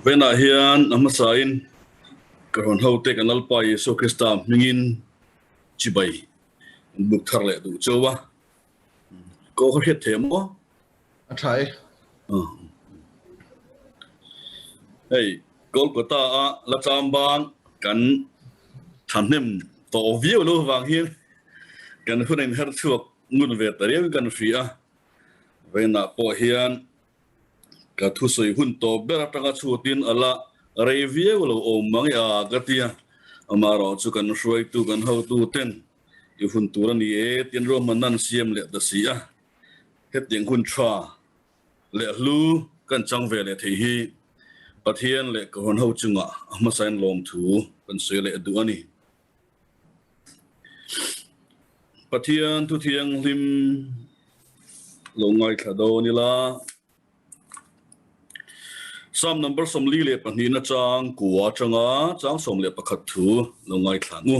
Venah hian a hmasain ka rawn hote kan Lalpa Isua Krista hmingin chibai an buk thar leh duh chauh a. Ka aw kha hriat thei maw? A tha e. Hei, Kolkata a la cham bang kan thahnem tawh viau lo vang hian kan hun a inher chhuak ngun ve ta riau in kan hria a. Vawiinah pawh hian ka thusawi hun tawp ber atanga chhutin a la rei viau lo awm mang e a ka ti a. Amaherawhchu kan hruaitu kan hotu ten i hun tur a ni e tiin ruahmanna an siam leh ta si a. Hetiang hun tha leh hlu kan chang ve leh thei hi Pathian leh Kohhran ho chungah a hmasain lawmthu kan sawi leh duh a ni. Pathian thu thianghlim lo ngaithla dawn ila. Psalm number 42 na chang kua atanga chang 11 thu lo ngaithla ang u.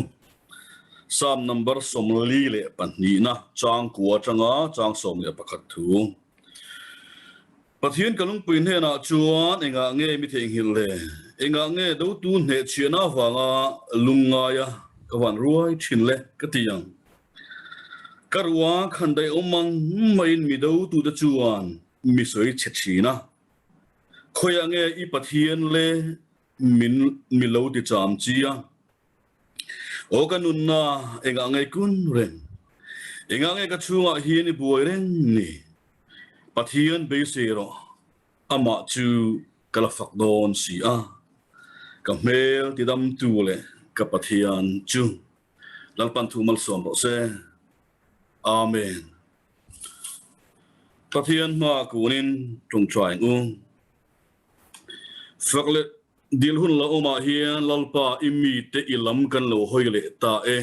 Psalm number 42 na chang kua atanga chang 11 thu. Pathian ka lungpui hnenah chuan engah nge mi theihnghilh le? Engah nge dotu hnehchhiahna avanga lungngaia ka van ruai thin le? ka ti ang. Ka ruang khan daih awm ang maiin mi dotute chuan mi sawi chhe thin a. Khawiah nge i Pathian le min mi lo ti cham chi a? Aw ka nunna engah nge kun reng? Engah nge ka chhungah hian i buai reng ni? Pathian beisei rawh, amah chu ka la fak dawn si a, ka hmel tidamtu leh ka Pathian chu Lalpan thu malsawm rawh se. Amen. Pathian hma kunin tawngtai ang u. Fak leh dil hun la awmah hian Lalpa i mite i lam kan lo hawi leh ta e.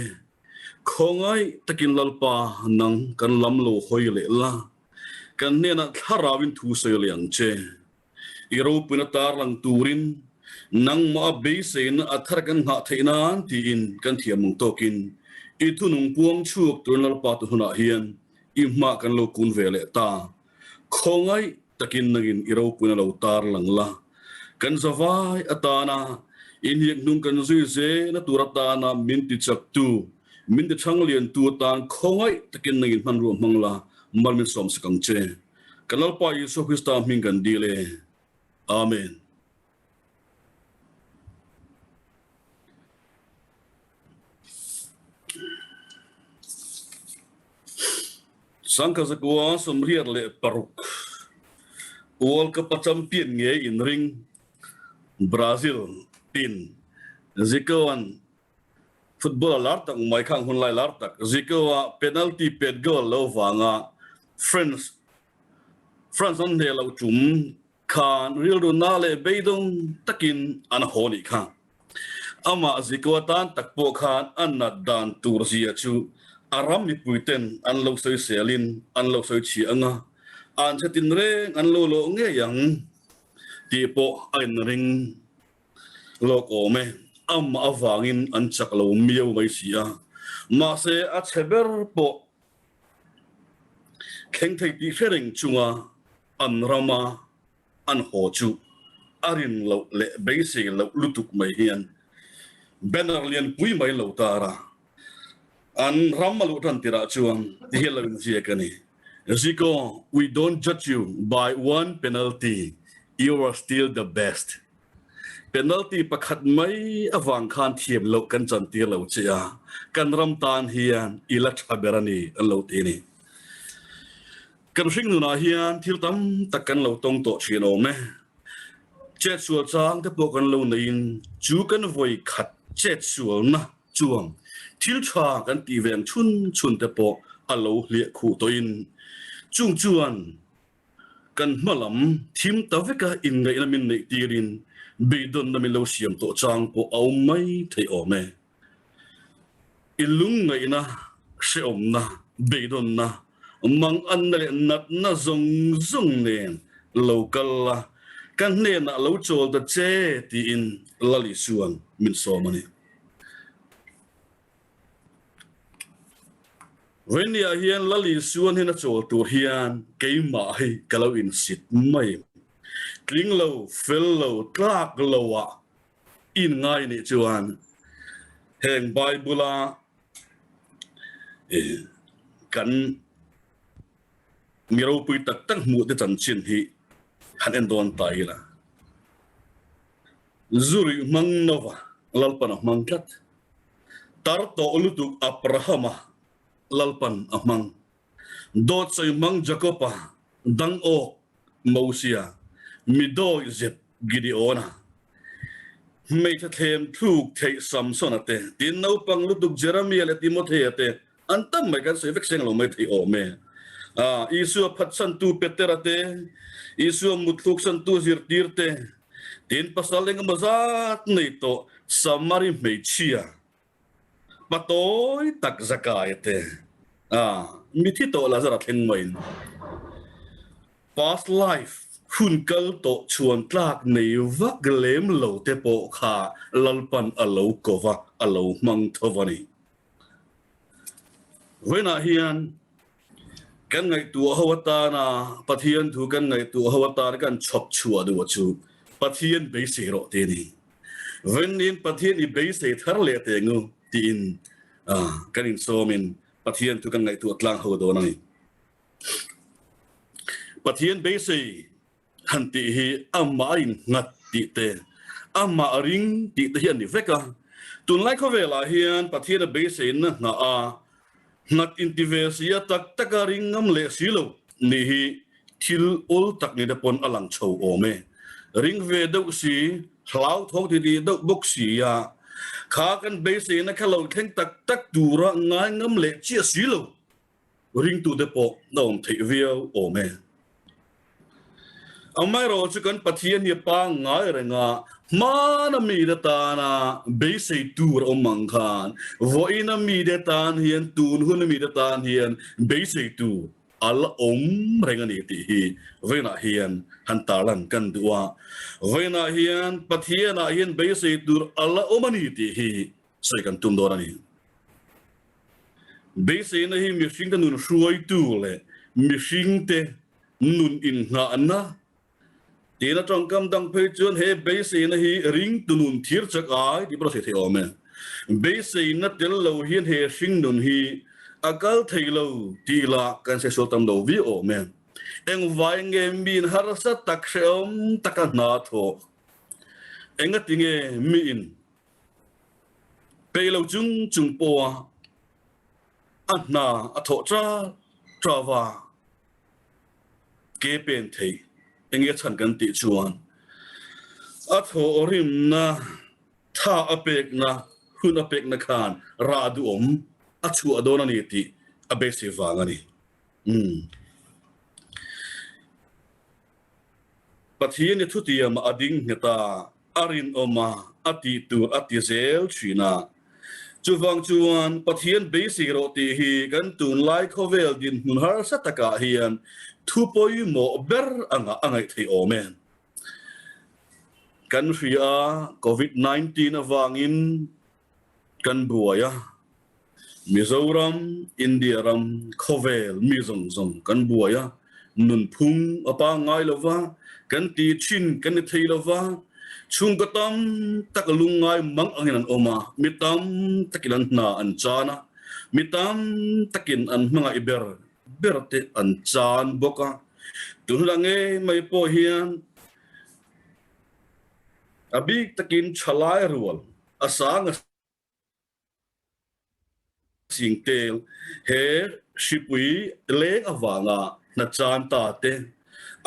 Khawngaih takin Lalpa nang kan lam lo hawi leh la, kan hnenah thlarauin thu sawi leh ang che. I ropuina tarlang turin nangmah a beiseina a thar kan nghah theih nan tiin kan thiam ang tawkin i thunung puang chhuak turin Lalpa tu hunah hian i hma kan lo kun ve leh ta. Khawngaih takin nangin i ropuina lo tar lang la, kan zavai atana i hniak hnung kan zui zela tur atana min ti chaktu, min ti chhang liantu atan khawngaih takin nangin hmanrua hmang la, mal min sawm sak ang che. Kan Lalpa Isua Krista hming kan dil e. Amen. Sangkazakua 86 World Cup a champion nge inring Brazil in Zico-a'n football a lar tak mai khang hunlai lar tak Zico-a penalty pet goal lo vanga France France an hneh loh tum khan rilru na leh beidawng takin an haw nih kha. Amah Zico atan tak pawh khan a nat dan tur zia chu a ram mipuiten an lo sawiselin an lo sawi chhia ang a, an chhe tinreng an lo lawh ngei ang tih pawh a inring lawk awm e. Amah avangin an chak lo miau mai si a, mahse a chhe ber pawh thleng thei tih hre reng chunga an rama an haw chu a rin loh leh beisei loh lutuk mai hian banner lian pui mai lo tar a, an ram a luh tan tirah chuan ti hian lo inziak a ni, Zico, we don't judge you by one penalty, you are still the best. Penalty pakhat mai avang khan thiam loh kan chantir lo che a, kan ram tan hian i la tha ber a ni an lo ti a ni. Kan hring nunah hian thil tam tak kan lo tawng tawh thin awm e. Chet sual chang te pawh kan lo neiin chu kan vawi khat chet sualna chuang thil tha kan tih ve ang chhun chhun te pawh a lo hliah khuh tawhin chung chuan kan hma lam thim ta veka inngaihna min neih tirin beidawnna min lo siam tawh chang pawh a awm mai thei awm e. I lungngaihna, hrehawmna, beidawnna, manganna leh natna zawng zawng nen lo kal la, ka hnenah lo chawl ta che tiin Lal Isua'n min sawm a ni. Vawinia hian Lal Isua'n hian a chawl tur hian keimah hi ka lo insit mai. Tling lo, fel lo, tlak lo ah in ngai nih chuan heng Bible a kan mi ropui tak tak hmuh te chanchin hi han en dawn ta ila. Zu ruih hmang nova Lalpan a hmang tlat. Tar tawh lutuk Abrahama Lalpan a hmang. Dawt sawi hmang Jakob-a dang awk Mosia, mi dawi zep Gideon-a, hmeichhe thlem thluk theih Samson-a te, tin naupang lutuk Jeremia leh Timothea te an tam mai kan sawi vek seng lo mai thei awm e. Isua phatsantu Petera te, Isua mutthluksantu zirtir te, tin pasal engemaw zat nei tawh Samari hmeichhia, Patawi tak Zakai te a mithi tawh Lazara thleng maiin past life hun kal tawh chhuan tlak nei vak lem lo te pawh kha Lalpan a lo ko va, a lo hmang tho a ni. Vawiinah hian kan ngaihtuah ho atana Pathian thu kan ngaihtuah ho atana kan chhawp chhuah duh chu Pathian beisei rawh te a ni. Vawiin Pathian i beisei thar leh teh ngu tiin kan insawmin Pathian thu kan ngaihtuah tlang ho dawn a ni. Pathian beisei han tih hi amah a innghat tih te, amah a ring tih te hi a ni vek a. Tunlai khawvelah hian Pathian a beiseina nghah a, nghat inti ve si a tak taka ring ngam leh si lo nih hi thil awl tak ni te pawn a lang chho awm e. Ring ve deuh si, hlauthawng ti tih deuh bawk si a, kha kan beiseina kha lo thleng tak tak tura ngai ngam leh chiah si lo. Ringtute pawh a awm theih viau awm e. Amaherawh chu kan Pathian hi a pangngai reng a, hmana mite tana beisei tur a awm ang khan vawiina mite tan hian, tun huna mite tan hian beisei tur a la awm reng a ni tih hi vawiinah hian han tarlan kan duh a. Vawiinah hian Pathianah hian beisei tur a la awm a ni tih hi sawi kan tum dawn a ni. Beiseina hi mihringte nun hruaitu leh mihringte nun innghahna tiin a tawngkam dang phei chuan he beiseina hi ringtu nun thir chak ai tih pawh a sawi thei awm e. Beiseina tel lo hian he hring nun hi a kal thei lo tih lah kan saisual tam lo viau awm e. Engvai nge miin harsa tak hrehawm taka hna thawk? Engatinge miin Peih lo chung chung pawha a hna a thawh ṭa ṭa va ke pen theih enge chhan kan tih chuan a thawhrimna, tha a pekna, hun a pekna khan rah duhawm a chhuah dawn a ni tih a beisei vang a ni. Umm. Pathian i thutiam a ding nghet a, a rinawm a, a tih tur a ti zel thin a. Chuvang chuan Pathian beisei rawh tih hi kan tunlai khawvel dinhmun harsa takah hian thu pawimawh ber angah a ngaih theih awm e. Kan hria a, Covid 19 avangin kan buai a, Mizoram, India ram, khawvel mi zawng zawng kan buai a, nunphung a pangngai lo va, kan ti thin kan ni thei lo va, chhungkaw tam tak lungngai mang angin an awm a, mi tam takin an hna an chan a, mi tam takin an hmangaih ber ber te an chan bawk a, tun hunah ngei mai pawh hian a bik takin thalai rual a sang a Singtel, he hripui leng avanga hna chan ta te,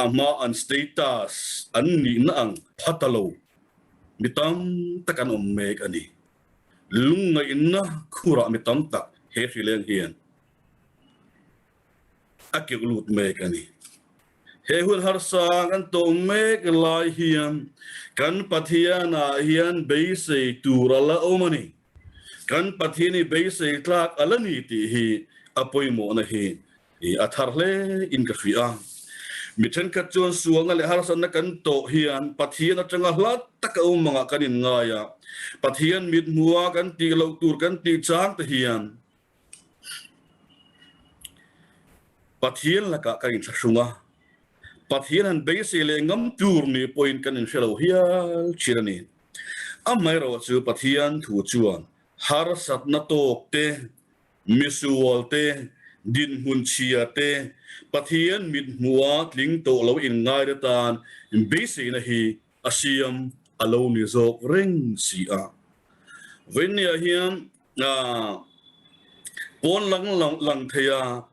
a hma an status an nihna ang pha ta lo mi tam tak an awm mek a ni. Lungngaihna khurah mi tam tak he hri leng hian a keuh lut mek a ni. He hun harsa kan tawh mek lai hian kan Pathianah hian beisei tur a la awm a ni. Kan Pathian hi beisei tlak a la ni tih hi a pawimawhna hi a thar hle in ka hria a. Mi thenkhat chuan sualna leh harsatna kan tawh hian Pathian atanga hla taka awm angah kan inngai a, Pathian mithmuha kan tih loh tur kan tih chang te hian Pathian lakah kan inthlahrung a. Pathian han beisei leh ngam tur ni pawhin kan inhre lo hial thin a ni. Amaherawh chu Pathian thu chuan harsatna tawk te, misual te, dinhmun chhia te, Pathian mithmuha tling tawh lo inngaite tan beiseina hi a siam a lo ni zawk reng si a. Vawiinniah hian pawn lang lang thei a,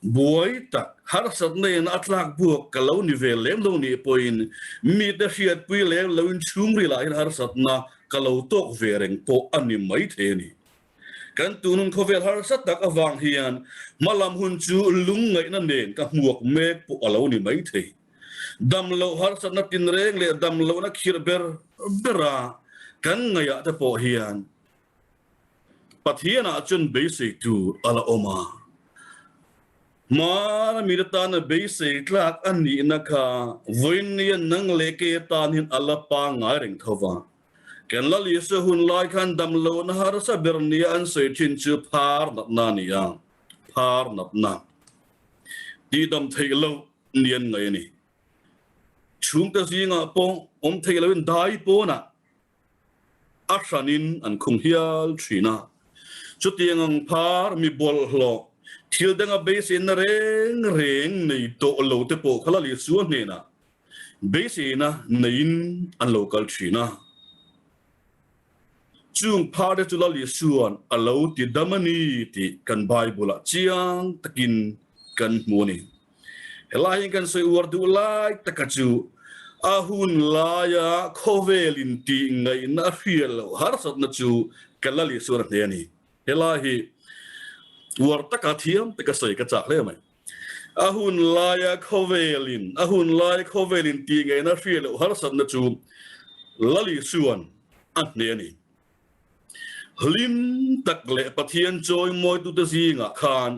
buai tak, harsatna in a tlak buak ka lo ni ve lem lo nih pawhin mite hriatpui lem loin chhungril ah hian harsatna ka lo tawk ve reng pawh a ni maithei a ni. Kan tunun khawvel harsa tak avang hian hmalam hun chu lungngaihna nen ka hmuak mek pawh a lo ni maithei. Damloh harsatna tinreng leh damlohna khirh ber bera kan ngaihah te pawh hian Pathianah chuan beisei tur a la awm a. Hmana mite tana beisei tlak a nihna kha vawinia nang leh kei atan hian a la pangngai reng tho va. Kan Lal Isua hun lai khan damlohna harsa ber nia an sawi thin chu phar natna a ni a, phar natna tihdam theih loh ni an ngaih a ni. Chhungte zingah pawh awm theih loin dai pawnah a hranin an khung hial thin a. Chutiang ang phar mi bawlhhlawh thil danga beiseina reng reng nei tawh lo te pawh kha Lal Isua hnenah Beiseina neiin an lo kal thin a. Chung phar te chu Lal Isua'n a lo ti dam a ni tih kan Bible-ah chiang takin kan hmu a ni. Helai hian kan sawi uar duh lai taka chu a hun laia khawvelin tih ngaihna a hriat loh harsatna chu ka Lal Isua'n a hneh a ni. Helai hi uar taka thiam taka sawi ka chak hle mai. A hun laia khawvelin, a hun lai khawvelin tih ngaihna hriat loh harsatna chu Lal Isua'n a hneh a ni. Hlim tak leh Pathian chawimawitute zingah khan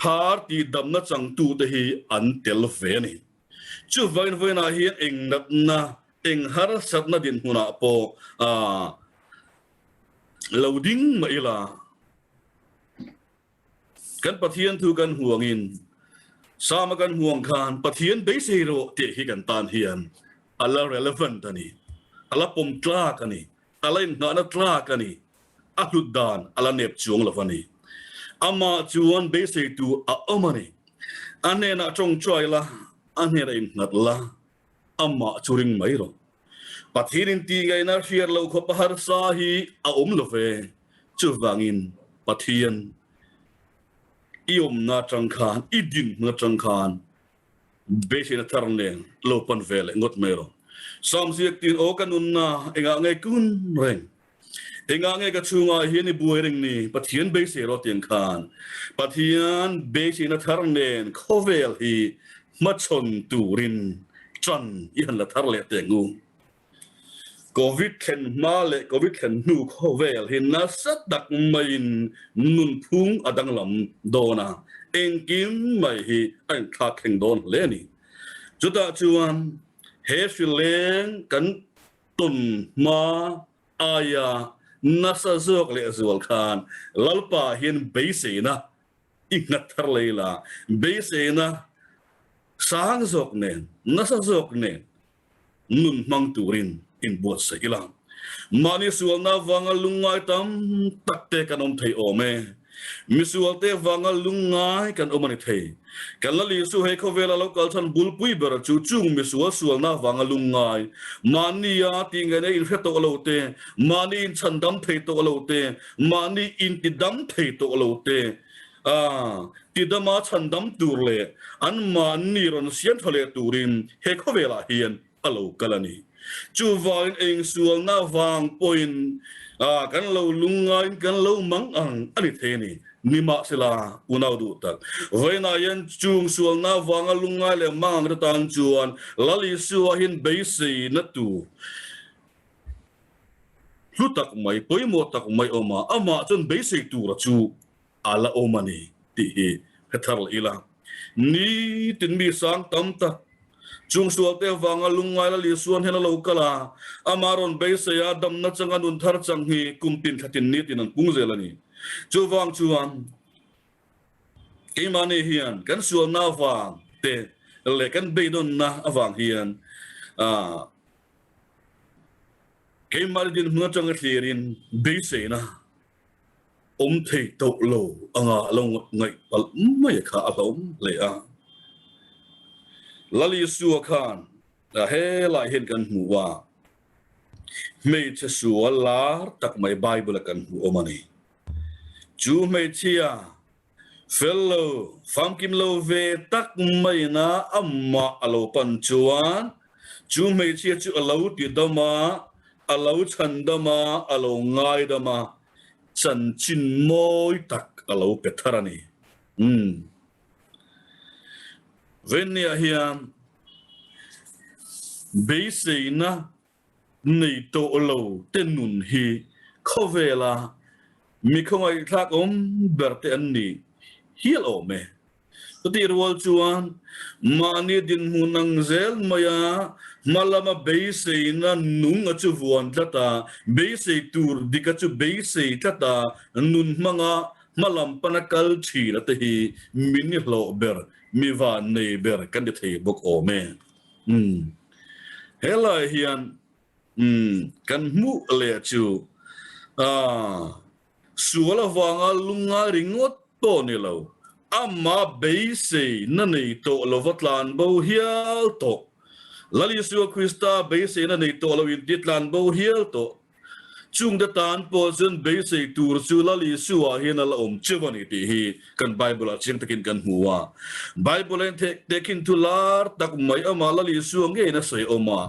phar tihdamna changtute hi an tel ve a ni. Chuvangin vawiinah hian eng natna, eng harsatna dinhmunah pawh lo ding mah ila, Kan Pathian thu kan huangin Psalm a kan huang khan Pathian beisei rawh tih hi kan tan hian a la relevant a ni, a la pawm tlak a ni, a la inngahna tlak a ni, a hlut dan a la nep chuang lo a ni. Amah chuan beisei tur a awm a ni. A hnenah tawngtai la, a hnenah innghat la, Amah chu ring mai rawh. Pathian in tih ngaihna hriat loh khawp a harsa hi a awm lo ve. Chuvangin Pathian i awmna atang khan, i dinhmun atang khan beiseina thar nen lo pan ve leh ngawt mai rawh. Psalm ziak tin aw ka nunna engah nge kun reng? Engah nge ka chhungah hian i buai reng ni? Pathian beisei rawh tiang khan Pathian beiseina thar nen khawvel hi hmachhawn turin ṭan i han la thar leh teh ngu. Covid thlen hma leh Covid thlen hnu khawvel hi nasa tak maiin nunphung a danglam dawn a, engkim mai hi a inthlak thleng dawn hle a ni. Chutah chuan he hrileng kan tawn hma aia nasa zawk leh zual khan Lalpa hian beiseina i nghat thar lei la, beiseina sang zawk nen, nasa zawk nen nun hmang turin inbuatsaih ila. Mahni sualna avanga lungngai tam tak te kan awm thei awm e. Misualte vanga lungngai kan awm a ni thei. Kan Lal Isu hei khawvela lo kal chhan bulpui ber chu chung misual sualna vanga lungngai, mahnia tih ngaihna inhre tawh lo te, mahni inchhandam thei tawh lo te, mahni intidam thei tawh lo te, a tidama chhandam tur leh anmahni rawn siam tha leh turin he khawvelah hian a lo kal a ni. Chuvangin eng sualna vang pawhin kan lo lungngaiin kan lo mang ang a ni thei a ni. Nimahsela, unau duh tak, vawiinah hian chung sualna vanga lungngai leh mang ang te tan chuan Lal Isua hian beiseina tur hlu tak mai, pawimawh tak mai awm a, amah chuan beisei tura chu a la awm a ni tih hi hre thar leh ila. Nitin mi sang tam tak chung sualte avanga lungngai Lal Isuan hian a lo kal a, amah rawn beisei a, damna changa nun thar chang hi kum tin thla tin nitin an pung zel a ni. Chuvang chuan keimahni hian kan sualna avang te. leh kan beidawnna avang hian keimahni dinhmun atanga thlirin beiseina awm thei tawh lo anga lo ngaih palh mai kha a hlawm hle a. Lal Isua khan helai hian kan hmu a, hmeichhe sual lar tak mai Bible-a kan hmu awm a ni. Chu hmeichhia fel lo, famkim lo ve tak maina amah a lo pan chuan chu hmeichhia chu a lo ti dam a, a lo chhan dam a, a lo ngai dam a, chanchin mawi tak a lo pe thar a ni. Umm. Venniah hian beiseina nei tawh lo te nun hi khawvela mi khawngaihthlak awm ber te an ni hial awm e. Chutih rual chuan mahni dinhmun ang zel maia hma lama beiseina nung a chu vuan tlat a, beisei tur dik a chu beisei tlat a, nun hmanga hma lam pana kal thin a te hi mi nihlawh ber, mi vannei ber kan ti thei bawk awm e. Umm. Helai hian umm kan hmuh leh chu ah sual avanga lungngai ringawt pawh ni lo, amah beisei na nei tawh lova tlan bo hial tawh. Lal Isua Krista beisei na nei tawh lo inti tlan bo hial tawh. Chungte tan pawh chuan beisei tur chu Lal Isua hian a la awm cheu a ni tih hi kan Bible ah chiang takin kan hmu a. Bible a inthek tehkhin thu lar tak mai amah Lal Isua ngeiin a sawi awm a,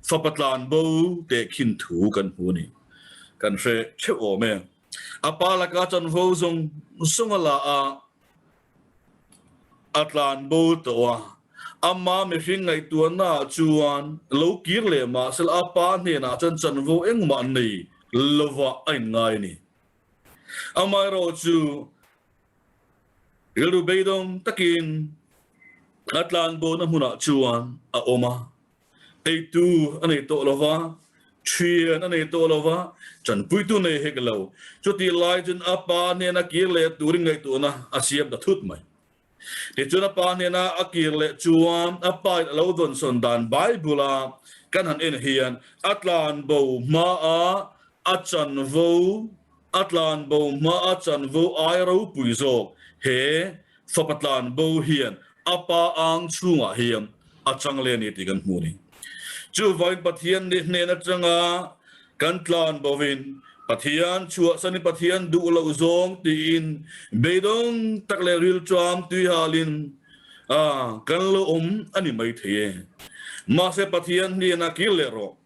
fapa tlan bo tehkhin thu kan hmu a ni. Kan hre theuh awm e. A pa laka chanvo zawng zawng a la a. A tlan bo tawh a, ama mihring ngaihtuahnaah chuan lo kir leh mah sela a pa hnenah chuan chanvo engmah nei lovah a inngai a ni. Amaherawh chu rilru beidawng takin a tlan bona hmunah chuan a awm a. Eitu a nei tawh lo va, thian a nei tawh lo va, tanpuitu nei hek lo. Chutih lai chuan a pa hnena kir leh turin ngaihtuahna a siam ta thut mai. Tichuan a pa hnena a kir leh chuan a pa in a lo dawnsawn dan Bible a kan han en hian a tlanbo hmaa a chanvo a tlanbo hmaa a chanvo ai ropui zawk he Fapa tlan bo hian a pa ang chhungah hian a chang leh a ni tih kan hmu a ni. Chuvangin Pathian ni hnen atanga kan tlan bovin Pathian chhuahsanin Pathian duh loh zawng tiin beidawng tak leh rilṭam tuihalin kan lo awm a ni maithei e. Mahse Pathian hnenah kir leh rawh.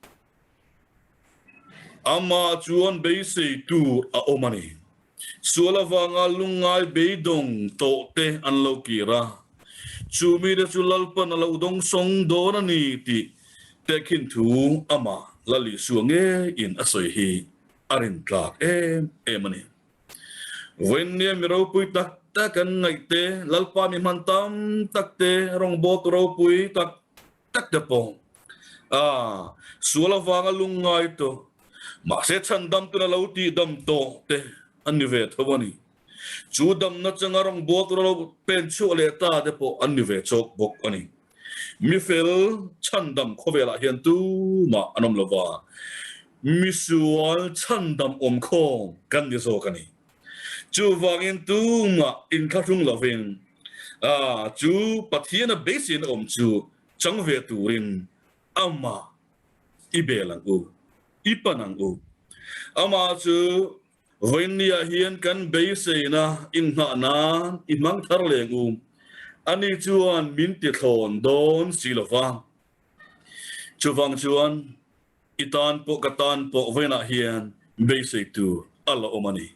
Amah chuan beisei tur a awm a ni. Sual avanga lungngai beidawng tawhte an lo kir a, chu mite chu Lalpan a lo dawng sawng dawn a ni tih tehkhin thu amah Lal Isua ngeiin a sawi hi a rintlak em em a ni. Vawiinnia mi ropui tak tak an ngaihte, Lalpa mi hman tam takte, rawngbawltu ropui tak tak te pawh a sual avanga lungngai tawh mahse chhandam tuna lo tih dam tawh te an ni ve tho a ni. Chu damna changa rawngbâwl tura lo pen chhuah leh ta te pawh an ni ve chawk bawk a ni. Mi fel chhandam khawvelah hian tumah an awm lova, misual chhandam awmkhawm kan ni zawk a ni. Chuvangin tumah inthlahrung lovin chu Pathiana beiseina awm chu chang ve turin amah i bel ang u, i pan ang u. Amah chu vawiinniah hian kan beiseina inngah nan i hmang thar leng u, ani chuan min tithlawn dawn si lo va. Chuvang chuan I tan pawh ka tan pawh vawiinah hian beisei tur a la awm a ni.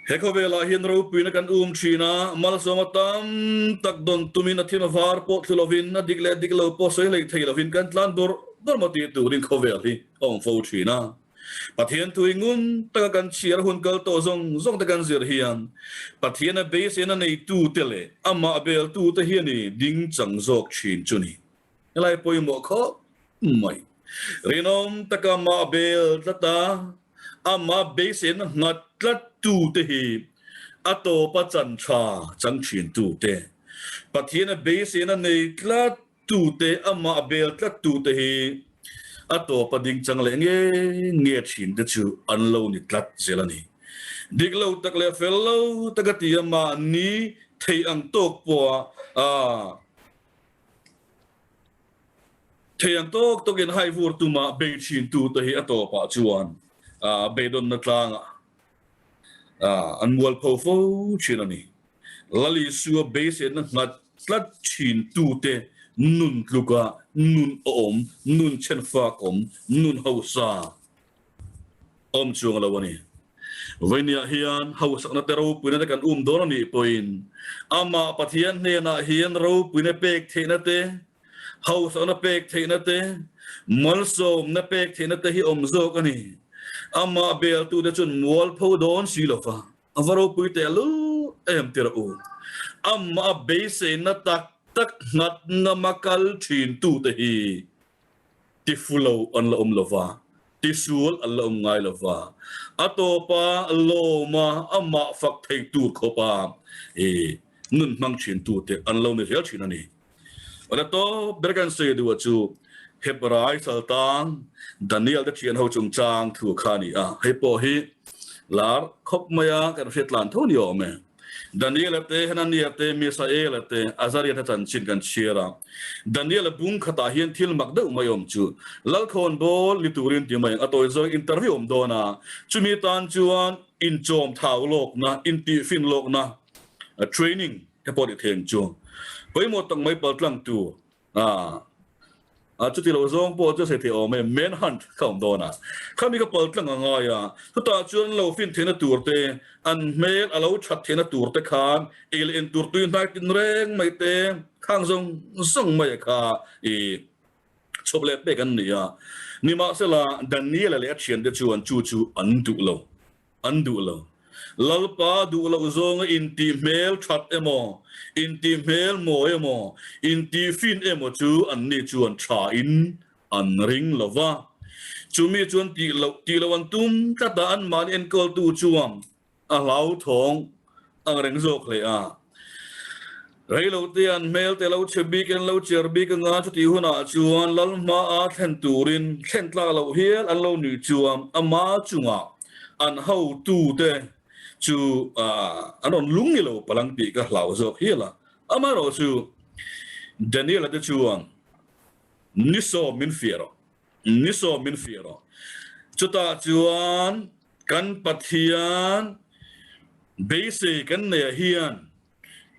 He khawvelah hian ropuina kan um thin a, malsawma tam tak dawn tumin a thim a var pawh thlu lovin, a dik leh dik lo pawh sawi hlei thei lovin kan tlan bawrh bawrh maw tih turin khawvel hi a awm fo thin a. Pathian tui ngun taka kan chhiar hun kal tawh zawng zawng te kan zir hian Pathiana beiseina neitute leh amah beltute hian i ding chang zawk thin chu ni. Helai pawimawh khawp mai. Rinawm taka mah bel tlat a, amah beiseina nghat tlat tute hi a tawpa chan tha chang thin tute. Pathiana beiseina nei tlat tute, amah bel tlat tute hi a tawpa ding chang leh nge nge thin te chu an lo ni tlat zel a ni. Dik lo tak leh fel lo taka ti a mahni thei ang tawk pawha a thei ang tawk tawkin hai vur tuma bei thin tute hi a tawpah chuan beidawnna tlangah an mualpho fo thin a ni. Lal Isua beiseina nghat tlat thin tute nun tluka nun awm, nun chhenfak awm, nun hausa awm chuang lo a ni. Vawinia hian hausakna te ropuina te kan um dawn a nih pawhin amah Pathian hnenah hian ropuina pek theihna te, Hausakna pek theihna te, malsawmna pek theihna te hi awm zawk a ni. Amah beltute chuan mualpho dawn si lo va, a va ropui teh lul em ti rawh u. Amah beiseina tak tak nghat ngama kal thintute hi tifu lo an la awm lo va, tisual an la awm ngai lo va. A tawpa lawma amah fak thei tur khawpa i nun hmang thintute an lo ni zel thin a ni. Awle tawp ber kan sawi duh chu Hebrai saltang Daniel te thian ho chungchang thu kha a ni a, hei pawh hi lar khawp mai a kan hriat tlan tho ni awm e. Daniel a te, Hanania te, Misael a te, Azaria te chanchin kan chhiar a. Daniel a bung khatah hian thil mak deuh mai awm chu Lalkhawn bawl ni turin ti mai ang a tawi zawng interview awm dawn a, chumi tan chuan inchawm thau lawkna, intihfin lawkna, training, He pawh ni thei ang chu. Pawimawh tak mai pal tlang tu a a chuti lo zawng pawh chu sawi thei awm e, man hunt kha awm dawn a. Khami ka pal tlang a ngai a, chutah chuan lo fin theihna tur te, an hmel a lo that theihna tur te khan ei leh en tur tui hnai tin reng mai te, khang zawng zawng mai kha i chhawp leh pek an ni a. Nimahsela Daniela leh a thiante chuan chu chu an duh lo. An duh lo. Lalpa duh loh zawnga intih hmel that emaw, intih hmel mawi emaw, intih fin emaw chu anni chuan thain an ring lo va. Chumi chuan tih loh tih loh an tum tlat a, anmahni enkawltu chuan a hlauthawng ang reng zawk hle a. Reilote an hmel te lo chhe bik in lo cher bik anga chutih hunah chuan lal hmaa thlen turin thlen tlak loh hial an lo nuih chuan ama chungah an hotute chu an rawn lung ni lo palang tih ka hlau zawk hial a. Amaherawhchu Daniel-a te chuan ni sawm min fiah rawh, ni sawm min fiah rawh. Chutah chuan kan Pathian beisei kan neihah hian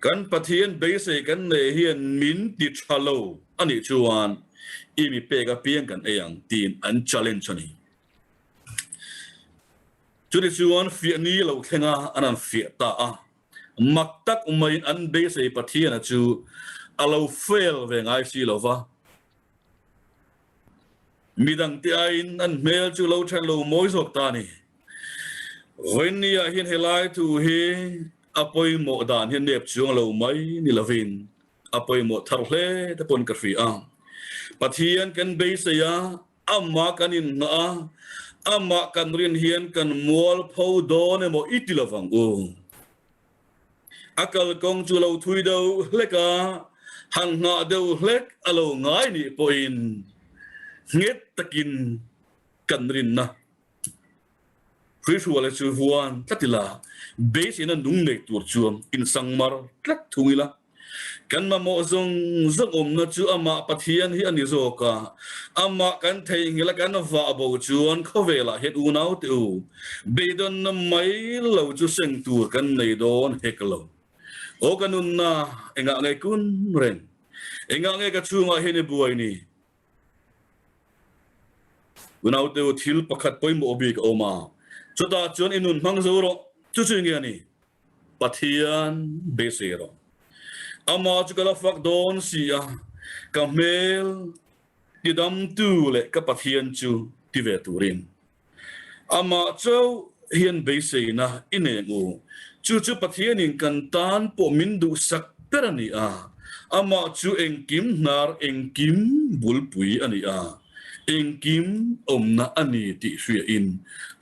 Kan Pathian beisei kan neih hian min ti tha lo a nih chuan i mi pek apiang kan ei ang tiin an challenge a ni. Chutih chuan fiah ni lo thleng a an han fiah ta a, mak tak maiin an beisei Pathiana chu a lo fail ve ngai si lo va. Midangte aiin an hmel chu lo then lo mawi zawk ta a ni. Vawiinniah hian helai thu hi a pawimawh dan hi nep chuang lo mai ni lovin a pawimawh thar hle te pawn ka hria a. Pathian kan beisei a, amah kan inngah a, amah kan rin hian kan mualpho dawn emaw i ti lovang u. A kalkawng chu lo thui deuh hlek a, han nghah deuh hlek a lo ngai nih pawhin nghet takin kan rinna Hruihruala chu huan tlat ila, beiseina nung nei tur chuan insangmar tlat thung ila. Kan mamawh zawng zawng awmna chu amah Pathian hi a ni zawk a, amah kan theihnghilh a kan vah bo chuan khawvelah hian unau te u, beidawnna mai lo chu seng tur kan nei dawn hek lo. Aw ka nunna, engah nge kun reng? Engah nge ka chhungah hian i buai ni? Unau te u, thil pakhat pawimawh bik a awm a, chutah chuan i nun hmang zo rawh, chu chu nge a ni? Pathian beisei rawh. Amah chu ka la fak dawn si a, ka hmel tidamtu leh ka Pathian chu ti ve turin. Amah chauh hian beiseina i nei ang u. Chu chu Pathianin kan tan pawh min duhsak ber a ni a, amah chu engkim hnar engkim bulpui a ni a. Engkim awmna a ni tih hriain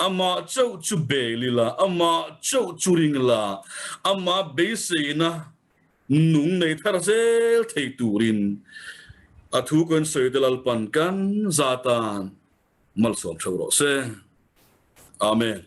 amah chauh chu bel ila, amah chauh chu ring la, amah beiseina nung nei thar zel thei turin a thu kan sawi te Lalpan kan za tan malsawm theuh rawh se. Amen.